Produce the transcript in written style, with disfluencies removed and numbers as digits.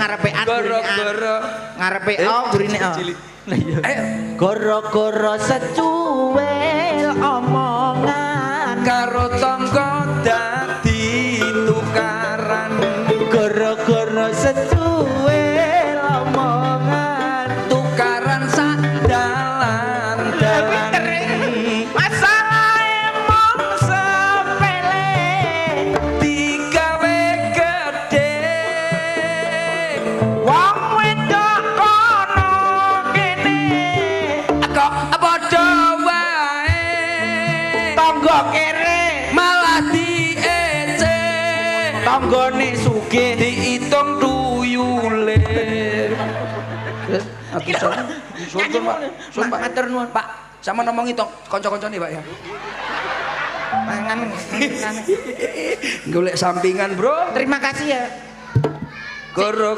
Ngarepe an. Gara-gara Ngarepe O, burine O. Ayo. Gara-gara secuwil omongan karo tangga dadi tukaran. Gara-gara secuwil omongan tukaran sak dalan-dalan. Masalahe mung sepele digawe gedhe. Wong wedok kono kene kok padha wae tangga kere malah diece tanggane sugih diitung tuyule. Suwun, Pak. Suwun, Pak. Matur nuwun. Pak, sama ngomongi tok kanca-kancane, Pak ya. Mangan. Golek sampingan, Bro. Terima kasih ya. Goro